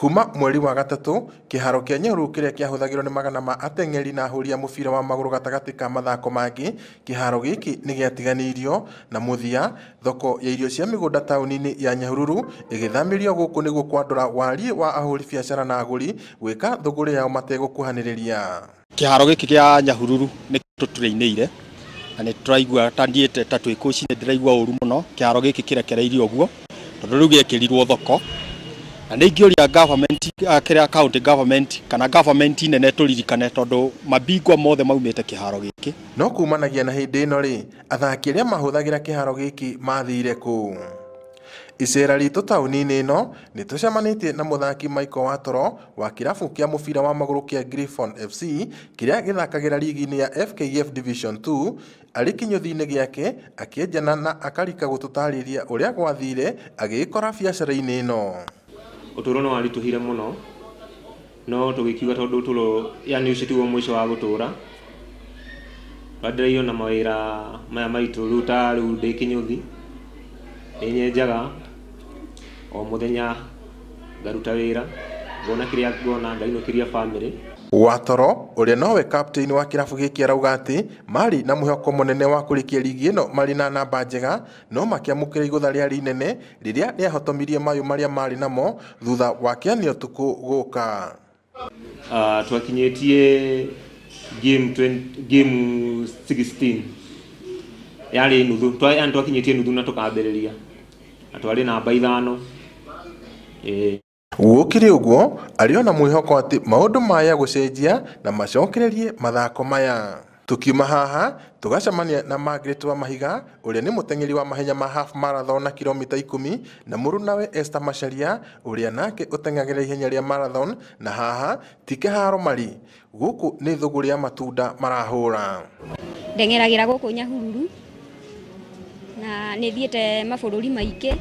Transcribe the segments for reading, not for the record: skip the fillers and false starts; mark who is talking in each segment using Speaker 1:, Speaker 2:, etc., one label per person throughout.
Speaker 1: Kuma mweri wa gatatũ, kĩharo kĩa Nyahururu kĩrĩa kĩahũthagĩrwo nĩ magana ma ateng'eri na ahũri a mũbira wa magũrũ gatagatĩ ka mathako mangĩ, kĩharo gĩkĩ nĩ gĩatiganĩirio na mũthia thoko ya irio cia mĩgũnda taũni-inĩ ya Nyahururu ĩgĩthamĩrio gũkũ nĩguo kwandũra wariĩ wa ahũri biacara na agũri gwĩka thũgũrĩ yao mategũkuhanĩrĩria.
Speaker 2: Kĩharo gĩkĩ kĩa Nyahururu nĩ tũtũrĩinĩire na nĩ tũraigua ta ndiĩte ta twĩ coach nĩ ndĩraigua ũru mũno kĩharo gĩkĩ kĩrekereirio ũguo tondũ rĩu gĩekĩrirwo thoko na nĩ ingĩũria government kĩrĩa county government kana government nene tũririkane tondũ mabingwa mothe maumĩte kĩharo gĩkĩ.
Speaker 1: No kumanagia na hĩndĩ ĩno rĩ, athaki arĩa mahũthagĩra kĩharo gĩkĩ mathire kũ? Icera ritũ taũni-inĩ ĩno nĩ tũcemanĩtie na mũthaki Michael Watoro wa kĩrabu kĩa mũbira wa magũrũ kĩa Griffon FC kĩrĩa gĩthakagĩra rigi-inĩ ya FKF Division 2 arĩ kĩnyũthi-inĩ gĩake akĩenjana na akarika gũtũtarĩria ũrĩa gwathire agĩĩkora biacara-inĩ ĩno.
Speaker 3: Ũtũũro nĩ waritũhire mũno no tũgĩkiuga tondũ ũtũũro yani ũcio tiguo mũico wa gũtũũra, twendereire na mawĩra maya maitũ rĩu ta rĩu ndĩ kĩnyũthi nĩ nyenjaga o mũthenya ngaruta wĩra ngona kĩrĩa ngona ngainũkĩria family.
Speaker 1: Watoro ũrĩa nowe captain wa kĩrabu gĩkĩ arauga atĩ marĩ na mwĩhoko mũnene wa kũrĩkia rigi ĩno marĩ na namba njega no makĩamũkĩra igũtha rĩarĩ inene rĩrĩa rĩahotomirie mayũ marĩa marĩ namo thutha wa Kĩani Ũtukũ gũka.
Speaker 3: Twakinyĩtie game game 16 yarĩ nuthu, yani twakinyĩtie nuthu na tũkambĩrĩria na twarĩ namba 5.
Speaker 1: Gũkĩrĩ ũguo arĩ ona mwĩhoko atĩ maũndũ maya gũcenjia na macokererie mathako maya. Tukiuma haha tũgacemania na Margaret wa Mahiga ũrĩa nĩ mũteng'eri wa mahenya ma half marathon na kilomita 10 na mũrunawe Esther Macharia ũrĩa nake ũteng'agĩra ihenya rĩa marathon na haha ti kĩharo marĩ gũkũ nĩ thũgũrĩ ya matunda marahũra.
Speaker 4: Ndeng'eragĩra gũkũ Nyahururu na nĩ thiĩte mabũrũri maingĩ,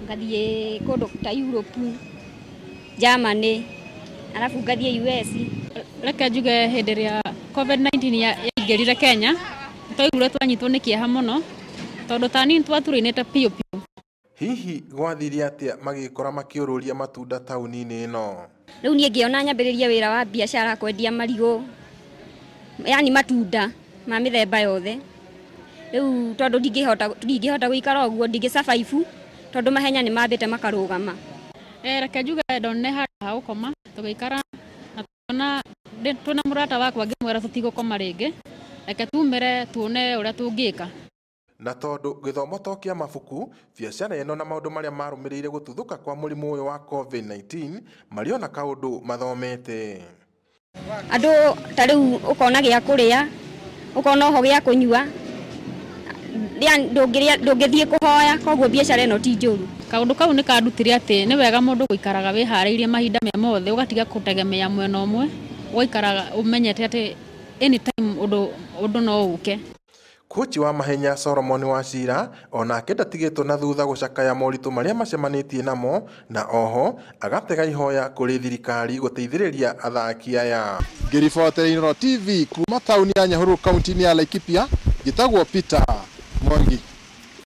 Speaker 4: ngathiĩ kũndũ ta Europe, Germany, arabu ngathiĩ US.
Speaker 5: Reke njuge hĩndĩ ĩrĩa COVID-19 yaingĩrire Kenya twaiguire twanyitwo nĩ kĩeha mũno tondũ ta niĩ twatũrĩinĩte piũ piũ.
Speaker 1: Hihi gwathire atĩa magĩkora makĩũrũria matunda taũni-inĩ ĩno?
Speaker 4: Rĩu niĩ ngĩona nyambĩrĩrie wĩra wa biacara kwendia marigũ, yani matunda ma mĩthemba yothe. Rĩu tondũ ndingĩhota gũikara ũguo, ndingĩ survive tondũ mahenya nĩ mambĩte makarũgama.
Speaker 5: Reke njuge ndonire handũ ha gũkoma tũgĩikara na tuona twĩna mũrata wakwa ngĩmwĩra tũtigũkoma rĩngĩ, reke tumĩre tuone ũrĩa tũngĩka.
Speaker 1: Na tondũ gĩthomo to kĩa mabuku, biacara ĩno na maũndũ marĩa marũmĩrĩire gũtuthũka kwa mũrimũ ũyũ wa COVID-19 marĩ ona kaũndũ mathomete.
Speaker 4: Andũ ta rĩu ũkona gĩa kũrĩa, ũkona oho gĩa kũnyua, ndũngĩthiĩ kũhoya, koguo biacara ĩno ti njũru.
Speaker 5: Kaũndũ kau nĩ kandutire atĩ nĩ wega mũndũ gũikaraga wĩharĩirie mahinda me mothe, ũgatiga kũtegemea mwena ũmwe, ũgaikaraga ũmenyete atĩ anytime ũndũ no ũke.
Speaker 1: Kochi wa mahenya Solomon Wachira onake ndatigĩtwo na thutha gũcakaya moritũ marĩa macemanĩtie namo na oho agatega ihoya kũrĩ thirikari gũteithĩrĩria athaki aya.
Speaker 6: Ngĩribotera Inooro TV kuma taũni ya Nyahururu kaunti-inĩ ya Laikipia, njĩtagwo Peter Mwangi.